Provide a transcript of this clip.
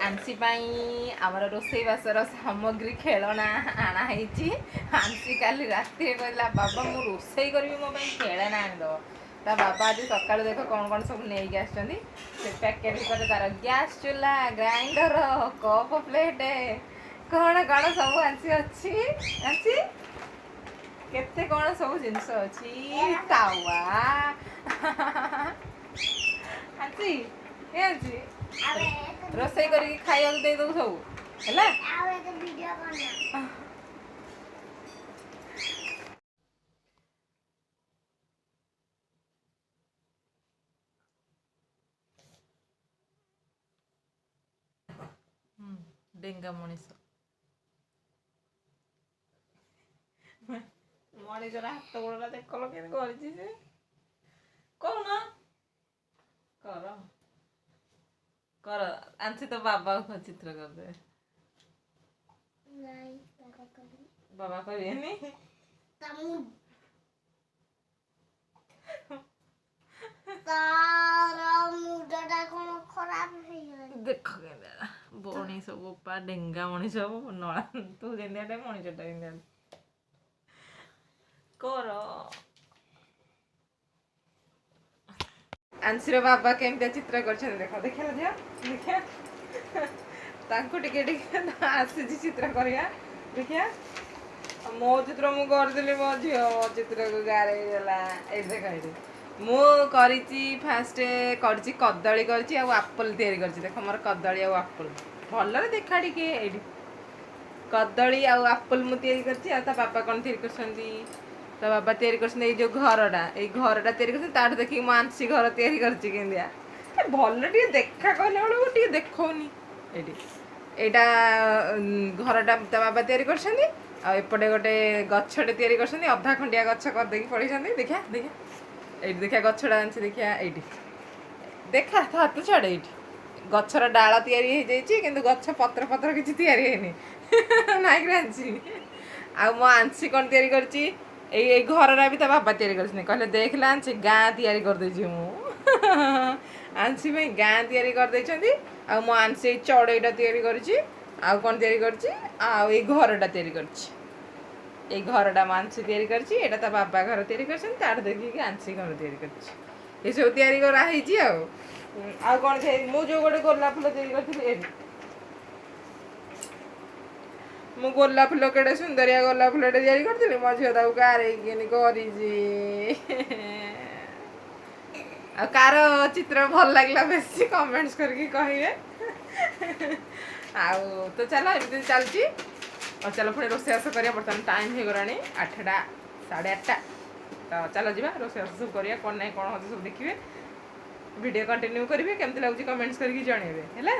ଆନ୍ସି ପାଇଁ ଆମର ରୋଷେଇବାସର ସାମଗ୍ରୀ ଖେଳଣା ଆଣା ହେଇଛି। ଆନ୍ସି କାଲି ରାତିରେ କହିଲା, ବାବା ମୁଁ ରୋଷେଇ କରିବି, ମୋ ପାଇଁ ଖେଳଣା ଆଣିଦେବ। ତା ବାବା ଆଜି ସକାଳୁ ଦେଖ କ'ଣ କ'ଣ ସବୁ ନେଇକି ଆସିଛନ୍ତି। ସେ ପ୍ୟାକେଟ୍ ଭିତରେ ତାର ଗ୍ୟାସ୍ ଚୁଲା, ଗ୍ରାଇଣ୍ଡର, କପ୍ ପ୍ଲେଟ୍, କ'ଣ କ'ଣ ସବୁ ଆନ୍ସି ଅଛି। ଆନ୍ସି କେତେ କ'ଣ ସବୁ ଜିନିଷ ଅଛି, ତାୱା। ଆନ୍ସି, ଏ ଆନ୍ସି, ରୋଷେଇ କରିକି ଖାଇବାକୁ ଦେଇଦବୁ ସବୁ ହେଲା। ଆଉ ଏତେ ଭିଡିଓ କରନା। ଡେଙ୍ଗା ମଣିଷ, ମଣିଷର ହାତ ଗୋଡ଼ଟା ଦେଖଲ କେମିତି କରିଛି ସେ। କହୁନ, କର କର। ଆନ୍ସି ତ ବାବାକୁ ଚିତ୍ର କରିଦେବେ। ନାଇଁ, ବାବା କରିବି। ବାବା କରିବେନି। ତାର ମୁଣ୍ଡଟା କଣ ଖରାପ ହେଇଗଲା? ଦେଖ କେମିତି ମଣିଷ, ବୋପା, ଡେଙ୍ଗା ମଣିଷ ନଳା। ତୁ ଯେମିତିଆ ମଣିଷଟା ଯେମିତିଆ କର। ଆନ୍ସିର ବାବା କେମିତିଆ ଚିତ୍ର କରିଛନ୍ତି ଦେଖ। ଦେଖିଲା ଝିଅ, ଦେଖିଆ। ତାଙ୍କୁ ଟିକେ ଟିକେ ଆସିଛି ଚିତ୍ର କରିବା। ଦେଖିଆ ମୋ ଚିତ୍ର ମୁଁ କରିଥିଲି, ମୋ ଝିଅ ମୋ ଚିତ୍ରକୁ ଗାରେଇ ଦେଲା। ଏଇ ଦେଖ, ଏଇଠି ମୁଁ କରିଛି। ଫାଷ୍ଟ କରିଛି କଦଳୀ କରିଛି ଆଉ ଆପଲ୍ ତିଆରି କରିଛି। ଦେଖ ମୋର କଦଳୀ ଆଉ ଆପଲ୍, ଭଲରେ ଦେଖା ଟିକେ। ଏଇଠି କଦଳୀ ଆଉ ଆପଲ୍ ମୁଁ ତିଆରି କରିଛି। ଆଉ ତା ବାବା କ'ଣ ତିଆରି କରିଛନ୍ତି? ତା ବାବା ତିଆରି କରିଛନ୍ତି ଏଇ ଯୋଉ ଘରଟା, ଏଇ ଘରଟା ତିଆରି କରିଛନ୍ତି। ତାଠୁ ଦେଖିକି ମୁଁ ଆନ୍ସି ଘର ତିଆରି କରିଛି। କେମିତିଆ ଏ ଭଲ ଟିକେ ଦେଖା କହିଲା ବେଳକୁ ଟିକେ ଦେଖଉନି। ଏଇଠି ଏଇଟା ଘରଟା ତା ବାବା ତିଆରି କରିଛନ୍ତି। ଆଉ ଏପଟେ ଗୋଟେ ଗଛଟେ ତିଆରି କରିଛନ୍ତି, ଅଧା ଖଣ୍ଡିଆ ଗଛ କରିଦେଇକି ପଳେଇଛନ୍ତି। ଦେଖିଆ ଦେଖିଆ, ଏଇଠି ଦେଖିଆ ଗଛଟା ଆଣିଛି। ଦେଖିଆ ଏଇଠି ଦେଖା, ତା ହାତ ଛାଡ଼। ଏଇଠି ଗଛର ଡାଳ ତିଆରି ହେଇଯାଇଛି କିନ୍ତୁ ଗଛ ପତ୍ର ପତ୍ର କିଛି ତିଆରି ହେଇନି। ନାଇଁ କି ଆଣିଛି? ଆଉ ମୋ ଆନ୍ସି କ'ଣ ତିଆରି କରିଛି? ଏଇ ଏଇ ଘରଟା ବି ତା ବାବା ତିଆରି କରିଛନ୍ତି। କହିଲେ, ଦେଖିଲା ଆନ୍ସି, ଗାଁ ତିଆରି କରିଦେଇଛି ମୁଁ। ଆନ୍ସି ପାଇଁ ଗାଁ ତିଆରି କରିଦେଇଛନ୍ତି। ଆଉ ମୋ ଆନ୍ସି ଏଇ ଚଢ଼େଇଟା ତିଆରି କରିଛି। ଆଉ କ'ଣ ତିଆରି କରିଛି? ଆଉ ଏଇ ଘରଟା ତିଆରି କରିଛି। ଏଇ ଘରଟା ମୋ ଆନ୍ସି ତିଆରି କରିଛି। ଏଇଟା ତା ବାବା ଘର ତିଆରି କରିଛନ୍ତି, ତାଠୁ ଦେଖିକି ଆନ୍ସି ଘର ତିଆରି କରିଛି। ଏସବୁ ତିଆରି କରାହେଇଛି। ଆଉ ଆଉ କ'ଣ? ମୁଁ ଯୋଉ ଗୋଟେ ଗୋଲାପ ଫୁଲ ତିଆରି କରିଥିଲି, ଏଇଠି ମୁଁ ଗୋଲାପ ଫୁଲ, କେଡ଼େ ସୁନ୍ଦରିଆ ଗୋଲାପ ଫୁଲଟେ ତିଆରି କରିଥିଲି, ମୋ ଝିଅ ତାକୁ ଗାରେଇକିନି କରିଛି। ଆଉ କାହାର ଚିତ୍ର ଭଲ ଲାଗିଲା ବେଶୀ କମେଣ୍ଟସ୍ କରିକି କହିବେ। ଆଉ ତ ଚାଲ, ଏମିତି ଚାଲିଛି। ଆଉ ଚାଲ ପୁଣି ରୋଷେଇବାସ କରିବା। ବର୍ତ୍ତମାନ ଟାଇମ୍ ହେଇଗଲାଣି 8ଟା, 8:30। ତ ଚାଲ ଯିବା, ରୋଷେଇବାସ ସବୁ କରିବା। କ'ଣ ନାହିଁ କ'ଣ ହେଉଛି ସବୁ ଦେଖିବେ। ଭିଡ଼ିଓ କଣ୍ଟିନ୍ୟୁ କରିବେ। କେମିତି ଲାଗୁଛି କମେଣ୍ଟସ୍ କରିକି ଜଣେଇବେ ହେଲା।